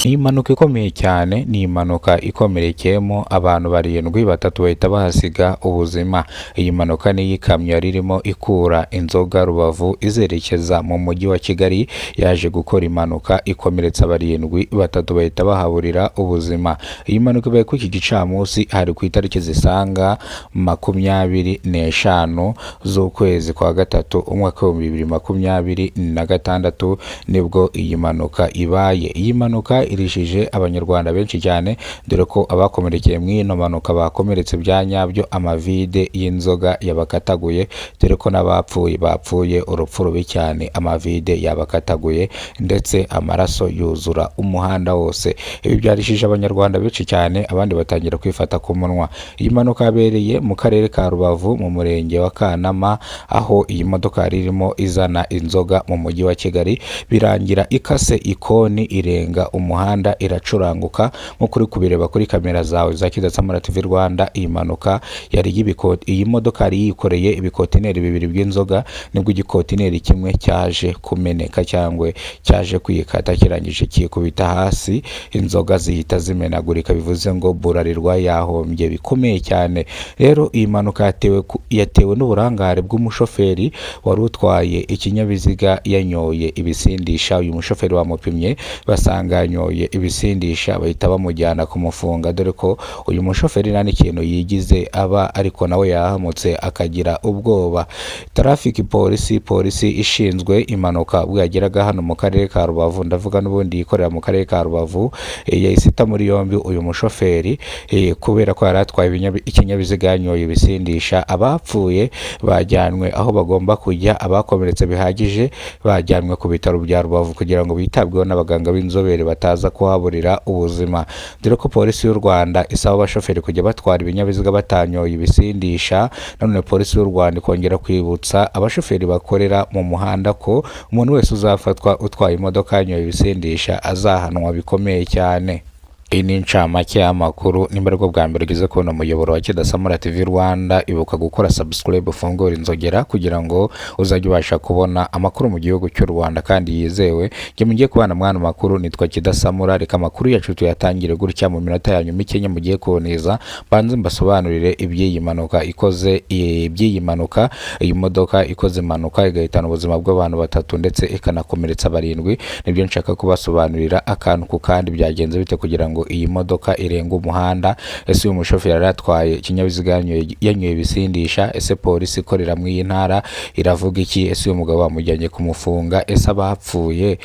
Ni impanuka ikomeye cyane, ni impanuka ikomerekeyemo abantu barindwi, batatu bahita bahasiga ubuzima. Iyi mpanuka ni iy'ikamyo yari irimo ikura inzoga Rubavu izerekeza mu mujyi wa Kigali, yaje gukora impanuka ikomeretsa barindwi, batatu bahita bahaburira ubuzima. Iyi mpanuka ibaye kuri iki gicamunsi, hari ku itariki zisaga 25 z'ukwezi kwa gatatu, umwaka w'2026, nibwo iyi mpanuka ibaye. Iyi mpanuka irishije Abanyarwanda benshi cyane, dore ko abakomerekeye muri ino mpanuka bakomeretse bya nyabyo, amavide y'inzoga yabakataguye, dore ko n'abapfuye bapfuye urupfu rubi cyane, amavide yabakataguye ndetse amaraso yuzura umuhanda wose. Ibi byarishije Abanyarwanda benshi cyane, abandi batangira kwifata ku munwa. Iyi mpanuka yabereye mu karere ka Rubavu mu murenge wa Kanama, aho iyi modoka yari irimo izana inzoga mu mujyi wa Kigali, birangira ikase ikoni irenga umuhanda iracuranguka, nk'uko uri kubireba kuri kamera zawe za Kidatsamura TV Rwanda. Iyi mpanuka yari iyi modoka yari yikoreye ibikotineri bibiri by'inzoga, nibwo igikotineri kimwe cyaje kumeneka cyangwa cyaje kwikata, kirangije kikubita hasi, inzoga zihita zimenagurika, bivuze ngo Bralirwa yahombye bikomeye cyane. Rero iyi mpanuka yatewe n'uburangare bw'umushoferi wari utwaye ikinyabiziga yanyoye ibisindisha. Uyu mushoferi bamupimye basanga yanyoye ibisindisha, bahita bamujyana kumufunga, dore ko uyu mushoferi nta n'ikintu yigize aba, ariko nawe yahamutse akagira ubwoba. Traffic polisi, polisi ishinzwe impanuka, ubwo yageraga hano mu karere ka Rubavu, ndavuga n'ubundi yikorera mu karere ka Rubavu, yahise ita muri yombi uyu mushoferi kubera ko yari atwaye ikinyabiziga yanyoye ibisindisha. Abapfuye bajyanwe aho bagomba kujya, abakomeretse bihagije bajyanwe ku bitaro bya Rubavu kugira ngo bitabweho n'abaganga b'inzobere bataza kuhaburira ubuzima, dore ko polisi y'u Rwanda isaba abashoferi kujya batwara ibinyabiziga batanyoye ibisindisha. Nanone polisi y'u Rwanda ikongera kwibutsa abashoferi bakorera mu muhanda ko umuntu wese uzafatwa utwaye imodoka yanyoye ibisindisha azahanwa bikomeye cyane. Iyi ni incamake y'amakuru. Nimba aribwo bwa mbere ugeze kubona umuyoboro wa Kidasamura TV Rwanda, ibuka gukora subscribe, ufungure inzogera kugira ngo uzajye ubasha kubona amakuru mu gihugu cy'u Rwanda kandi yizewe. Njye mugiye kubana mwana makuru nitwa Kidasamura. Reka amakuru yacu tuyatangire gutya mu minota yanyu mikenya mugiye kuboneza, mbanze mbasobanurire iby'iyi mpanuka ikoze, iby'iyi mpanuka, iyi modoka ikoze impanuka igahitana ubuzima bw'abantu batatu ndetse ikanakomeretsa barindwi. Nibyo nshaka kubasobanurira akantu ku kandi. Byagenze bite kugira ngo iyi modoka irenga umuhanda? Ese uyu mushoferi yari atwaye ikinyabiziga yanyoye ibisindisha? Ese polisi ikorera muri iyi ntara iravuga iki? Ese uyu mugabo bamujyanye kumufunga? Ese abapfuye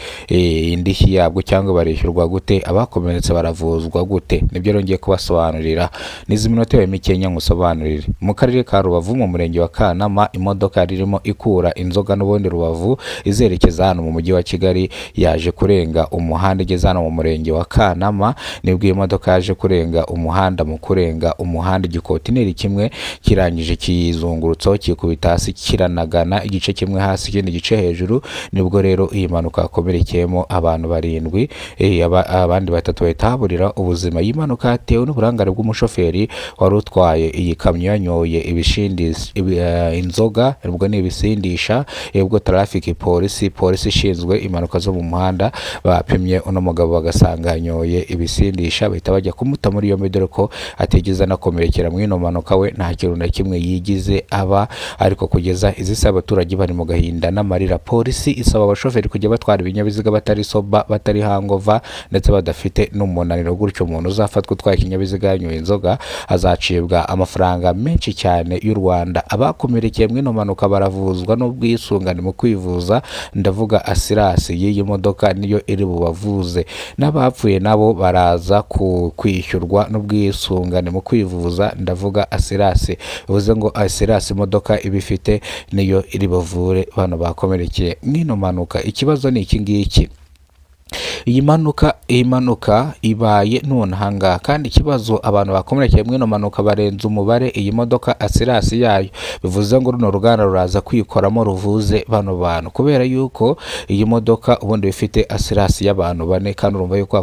indishyi yabwo cyangwa barishyurwa gute? Abakomeretse baravuzwa gute? Nibyo rero ngiye kubasobanurira n'izi minota yawe mikenya nkusobanurire. Mu karere ka Rubavu mu murenge wa Kanama, imodoka yari irimo ikura inzoga n'ubundi Rubavu izerekeza hano mu mujyi wa Kigali, yaje kurenga umuhanda igeze hano mu murenge wa Kanama. Nibwo iyi modoka yaje kurenga umuhanda, mu kurenga umuhanda igikotineri kimwe kirangije kiyizungurutsaho, kikubita hasi, kiranagana, igice kimwe hasi ikindi gice hejuru. Nibwo rero iyi mpanuka yakomerekeyemo abantu barindwi, abandi batatu bahita bahaburira ubuzima. Iyi mpanuka yatewe n'uburangare bw'umushoferi wari utwaye iyi kamyo yanyoye inzoga, ubwo ni ibisindisha. Ubwo traffic polisi, polisi ishinzwe impanuka zo mu muhanda, bapimye uno mugabo bagasanga yanyoye ibisindisha, bahita bajya kumuta muri yombi, dore ko atigeze anakomerekera muri ino mpanuka, we nta kintu na kimwe yigize aba. Ariko kugeza izi saha abaturage bari mu gahinda n'amarira. Polisi isaba abashoferi kujya batwara ibinyabiziga batari sober, batari hangover, ndetse badafite n'umunaniro. Gutyo umuntu uzafatwa utwaye ikinyabiziga yanyoye inzoga azacibwa amafaranga menshi cyane y'u Rwanda. Abakomerekeye muri ino mpanuka baravuzwa n'ubwisungane mu kwivuza, ndavuga assurance y'iyi modoka niyo iri bubavuze, n'abapfuye nabo baraza kwishyurwa n'ubwisungane mu kwivuza, ndavuga assurance. Bivuze ngo assurance imodoka iba ifite niyo iri buvure bano bakomerekeye mw'ino mpanuka. Ikibazo ni iki ngiki: iyi mpanuka ibaye none ahangaha, kandi ikibazo, abantu bakomerekeye muri ino mpanuka barenze umubare iyi modoka assurance yayo. Bivuze ngo runo ruganda ruraza kwikoramo ruvuze bano bantu, kubera yuko iyi modoka ubundi ifite assurance y'abantu bane, kandi urumva yuko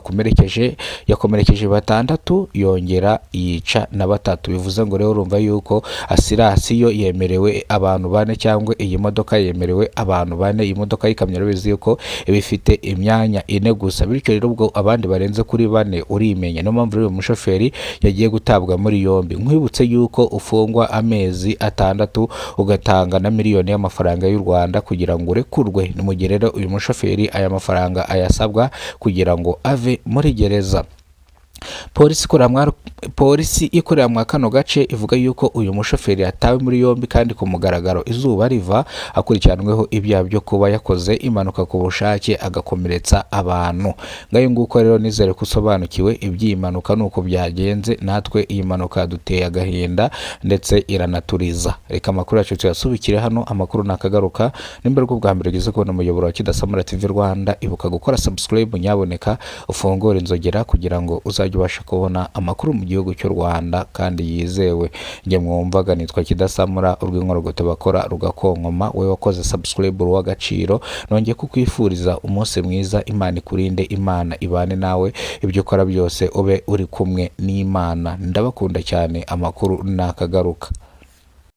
yakomerekeje batandatu, yongera yica na batatu. Bivuze ngo rero urumva yuko assurance yo yemerewe abantu bane, cyangwa iyi modoka yemerewe abantu bane. Iyi modoka y'ikamyo urabizi yuko iba ifite imyanya ine. 4 gusa. Bityo rero ubwo abandi barenze kuri 4 urimenya. Niyo mpamvu rero uyu mushoferi yagiye gutabwa muri yombi. Nkwibutse yuko ufungwa amezi 6 ugatanga na miliyoni y'amafaranga y'u Rwanda kugira ngo urekurwe. Ni mu gihe rero uyu mushoferi aya mafaranga ayasabwa kugira ngo ave muri gereza. Polisi ikorera mwa kano gace ivuga yuko uyu mushoferi yatawe muri yombi kandi ku mugaragaro izuba riva, akurikiranweho ibyaha byo kuba yakoze impanuka ku bushake agakomeretsa abantu. Ngayo nguko rero, nizere ko usobanukiwe iby'iyi mpanuka nuko byagenze. Natwe iyi mpanuka duteye agahinda ndetse iranaturiza. Reka amakuru yacu tuyasubikire hano, amakuru nakagaruka. Nimba aribwo bwa mbere ugeze kubona umuyoboro wa Kidasamura TV Rwanda, ibuka gukora subscribe nyaboneka, ufungure inzogera kugira ngo uzajye ubasha kubona amakuru mu gihugu cy'u Rwanda kandi yizewe. Njye mwumvaga nitwa Kidasamura, urw'inkorogoto bakora rugakonkoma. Wowe wakoze subscribe w'agaciro, nongeye kukwifuriza umunsi mwiza. Imana ikurinde, Imana ibane nawe, ibyo ukora byose ube uri kumwe n'Imana. Ndabakunda cyane, amakuru nakagaruka.